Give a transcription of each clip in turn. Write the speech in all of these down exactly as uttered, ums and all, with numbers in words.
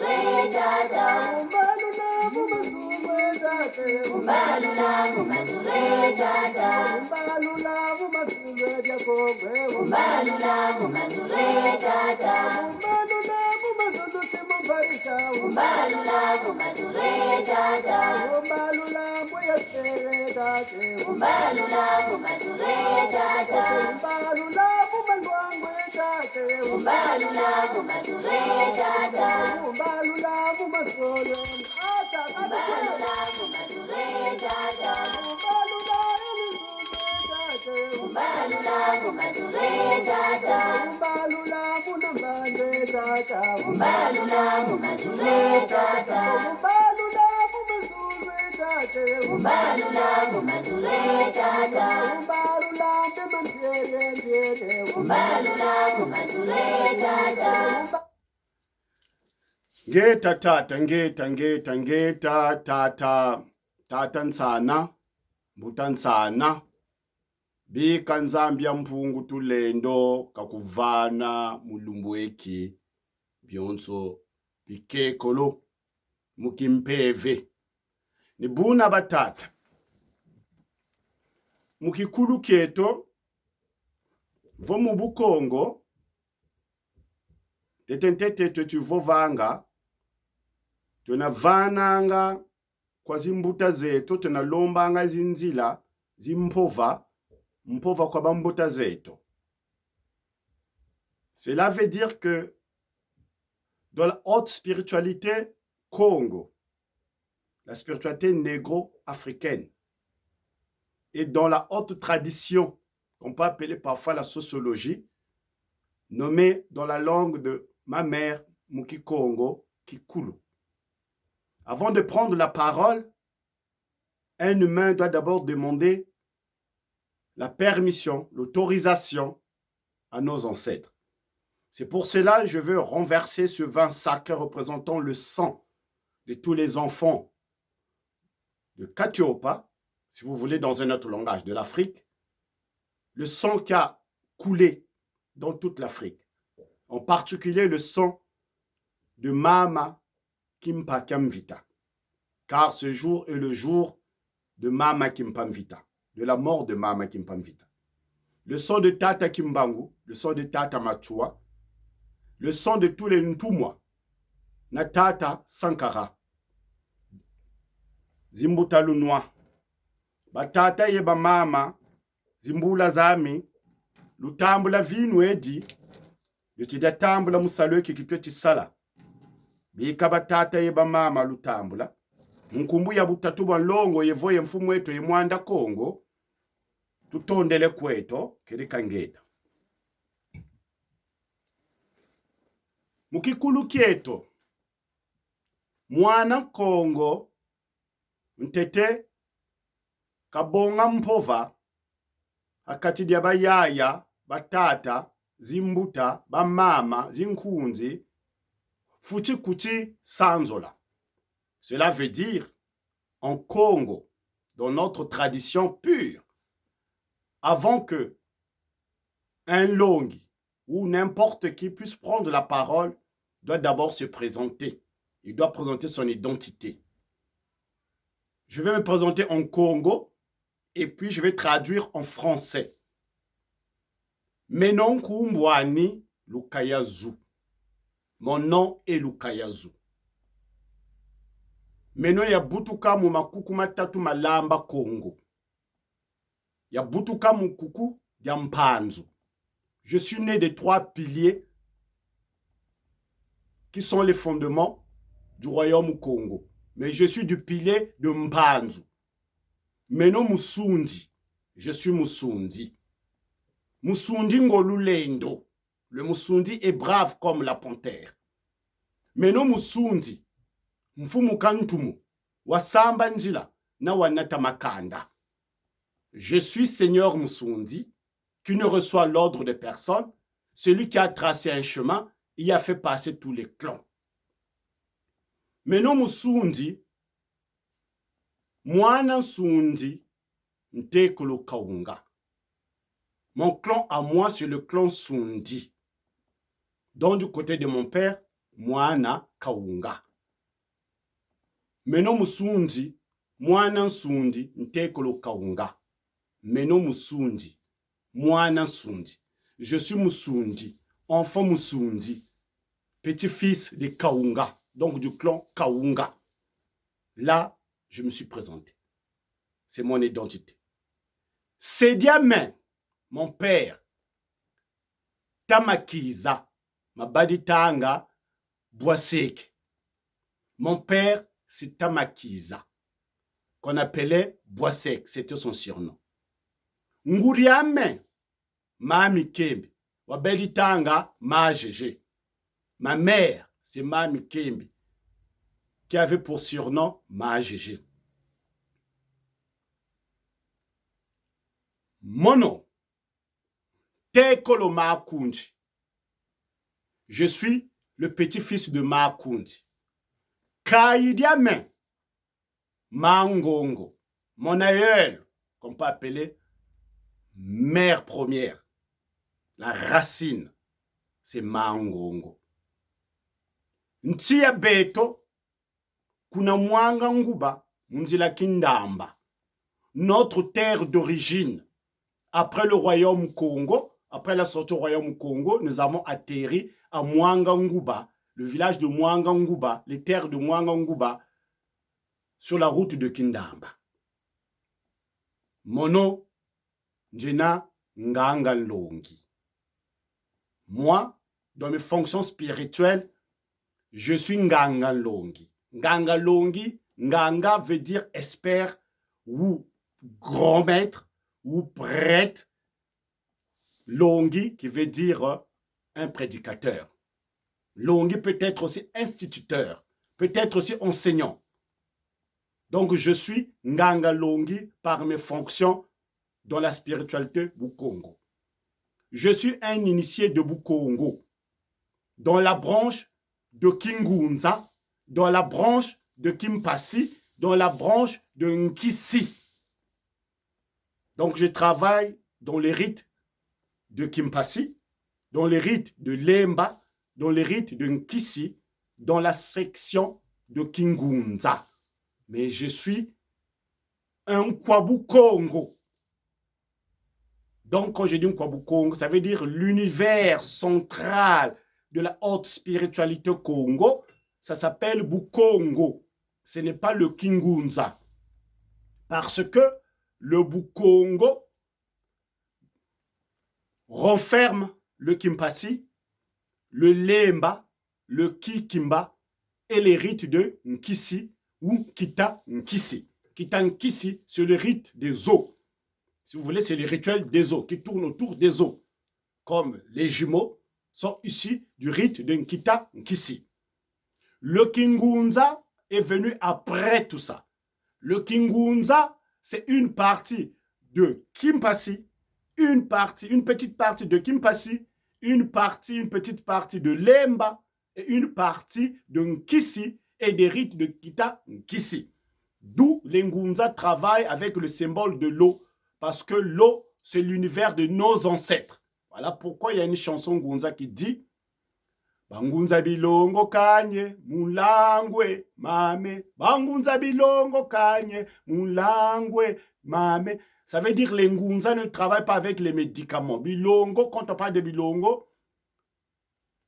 Umbalula mu mazulu e tata. Umbalula mu mazulu e tata. Umbalula mu mazulu e dia Kongo. Umbalula mu mazulu e tata. Umbalula mu mazulu Simon Paris. Umbalula mu mazulu e tata. Umbalula mu ya sere tata. Umbalula mu mazulu e tata. Umbalula mu malwangu e tata. Umbalula mu mazulu e tata. Umbalula mu mazulu. Umbalula mu mazulu e tata. Umbalula mu mazulu e tata. Umbalula mu mazulu e tata. Umbalula mu nambande tata. Umbalula mu mazulu e tata. Umbalula mu mazulu e tata. Umbalula mu mazulu e tata. Umbalula mpe mampiele mpiele. Umbalula mu mazulu e tata. Umba- Ngeta tata, ngeta, ngeta, ngeta tata, tata Nsana, mbuta Nsana. Bika Nzambi ya Mpungu Tulendo kakuvana mu lumbu eki bionso bikekolo mu kimpeve. Ni buna batata, mu kikulu kieto, vo mu Bukongo, ntete ntete tweti vovanga, twena vananga kwa zimbuta zeto, twena lombanga zinzila, zimpova, mpova kwa bambuta zeto. Cela veut dire que dans la haute spiritualité Kongo, la spiritualité négro-africaine, et dans la haute tradition qu'on peut appeler parfois la sociologie, nommée dans la langue de ma mère mu Kikongo, Kikulu. Avant de prendre la parole, un humain doit d'abord demander la permission, l'autorisation à nos ancêtres. C'est pour cela que je veux renverser ce vin sacré représentant le sang de tous les enfants de Katiopa, si vous voulez, dans un autre langage, de l'Afrique, le sang qui a coulé dans toute l'Afrique, en particulier le sang de Mama Kimpa Kiamvita, car ce jour est le jour de Mama Kimpa Mvita, de la mort de Mama Kimpa Mvita. Le sang de Tata Kimbangu, le sang de Tata Matsoua, le sang de tous les Ntumwa na Tata Sankara. Zimbuta lunwa, batata ye bamama, zimbula zami, lutambula vinu edi, lutidi tambula mu salu eki kitweti sala. Bika batata ye bamama lutambula. Mu nkumbu ya butatu bwa nlongo ye vo ye mfumu eto ye Mwanda Kongo, tutondele kweto, kedika ngeta. Mu kikulu kieto, mwana Kongo ntete kabonga mpova ha kati dia bayaya, batata, zimbuta, bamama, zinkunzi, futi kuti sanzola. Cela veut dire, en Kongo, dans notre tradition pure, avant que un Nlongi ou n'importe qui puisse prendre la parole, doit d'abord se présenter. Il doit présenter son identité. Je vais me présenter en Kongo et puis je vais traduire en français. Meno nkumbu ani Lukayazu. Mon nom est Lukayazu. Meno yabutuka mu makuku matatu malamba Kongo. Yabutuka mu kuku dia Mpanzu. Je suis né des trois piliers qui sont les fondements du royaume Kongo. Mais je suis du pilier de Mpanzu. Meno Musundi. Je suis Musundi. Musundi ngo lulendo. Le Musundi est brave comme la panthère. Meno Musundi, mfumu kantumu, wasamba nzila na wanata makanda. Je suis Seigneur Musundi, qui ne reçoit l'ordre de personne, celui qui a tracé un chemin, il a fait passer tous les clans. Meno Musundi, mwana Nsundi, ntekolo Kaunga. Mon clan à moi, c'est le clan Sundi. Donc, du côté de mon père, mwana Kaunga. Meno Musundi, mwana Nsundi, ntekolo Kaunga. Meno Musundi, mwana Nsundi. Je suis Musundi, enfant Musundi, petit-fils de Kaunga, donc du clan Kaunga. Là, je me suis présenté. C'est mon identité. Se diame, mon père, Tamakiza, ma badi tanga Bwaseke. Mon père, c'est Tamakiza, qu'on appelait Bwaseke, c'était son surnom. Nguriame, Mami Kembe, wa badi tanga Ma Gégé. Ma mère, c'est Mami Kembe, qui avait pour surnom Ma Gégé. Mono, ntekolo Makundi. Je suis le petit-fils de Makundi. Kayi diame, Mangongo. Mon aïeul, qu'on peut appeler mère première. La racine, c'est Mangongo. Nsi ya beto, kuna Mwanga Nguba, mu nzila Kindamba. Notre terre d'origine. Après le royaume Kongo, après la sortie au royaume Kongo, nous avons atterri à Mwanga Nguba, le village de Mwanga Nguba, les terres de Mwanga Nguba, sur la route de Kindamba. Mono, ngiena Nganga Nlongi. Moi, dans mes fonctions spirituelles, je suis Nganga Nlongi. Nganga Nlongi, Nganga veut dire expert ou grand maître ou prêtre. Nlongi qui veut dire, euh, un prédicateur. Nlongi peut être aussi instituteur, peut être aussi enseignant. Donc, je suis Nganga Nlongi par mes fonctions dans la spiritualité Bukongo. Je suis un initié de Bukongo, dans la branche de Kingunza, dans la branche de Kimpasi, dans la branche de Nkisi. Donc, je travaille dans les rites de Kimpasi, dans les rites de Lemba, dans les rites de Nkisi, dans la section de Kingunza. Mais je suis un Nkwa Bukongo. Donc, quand je dis Nkwa Bukongo, ça veut dire l'univers central de la haute spiritualité Kongo. Ça s'appelle Bukongo. Ce n'est pas le Kingunza. Parce que le Bukongo renferme le Kimpasi, le Lemba, le Kikimba et les rites de Nkisi ou Kita Nkisi. Kita Nkisi, c'est le rite des os. Si vous voulez, c'est le rituel des os, qui tourne autour des os. Comme les jumeaux sont issus du rite de Nkita Nkisi. Le Kingunza est venu après tout ça. Le Kingunza, c'est une partie de Kimpasi, une partie, une petite partie de Kimpasi, une partie, une petite partie de Lemba et une partie de Nkisi et des rites de Kita Nkisi. D'où les Ngunza travaillent avec le symbole de l'eau, parce que l'eau, c'est l'univers de nos ancêtres. Voilà pourquoi il y a une chanson Ngunza qui dit: Bangunza bilongo kanye, mulangwe, mame. Bangunza bilongo kanye, mulangwe, mame. Ça veut dire les Ngunza ne travaillent pas avec les médicaments. Bilongo, quand on parle de bilongo,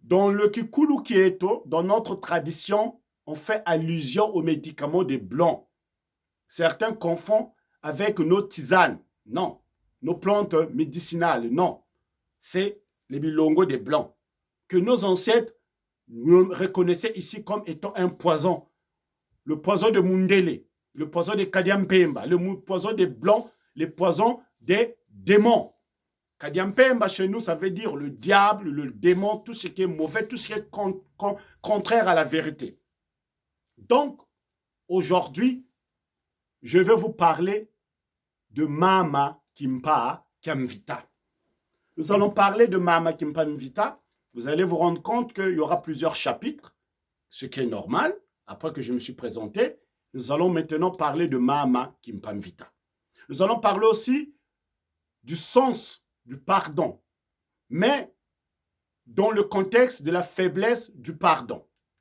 dans le Kikulu kieto, dans notre tradition, on fait allusion aux médicaments des Blancs. Certains confondent avec nos tisanes. Non. Nos plantes médicinales. Non. C'est les bilongo des Blancs, que nos ancêtres nous reconnaissaient ici comme étant un poison. Le poison de Mundele, le poison de Kadiampemba, le mou-, poison des Blancs, les poisons des démons. Kadiampemba, chez nous, ça veut dire le diable, le démon, tout ce qui est mauvais, tout ce qui est con-, con-, contraire à la vérité. Donc, aujourd'hui, je vais vous parler de Mama Kimpa Kiamvita. Nous allons parler de Mama Kimpa Mvita. Vous allez vous rendre compte qu'il y aura plusieurs chapitres, ce qui est normal. Après que je me suis présenté, nous allons maintenant parler de Mama Kimpa Mvita. Nous allons parler aussi du sens du pardon, mais dans le contexte de la faiblesse du pardon.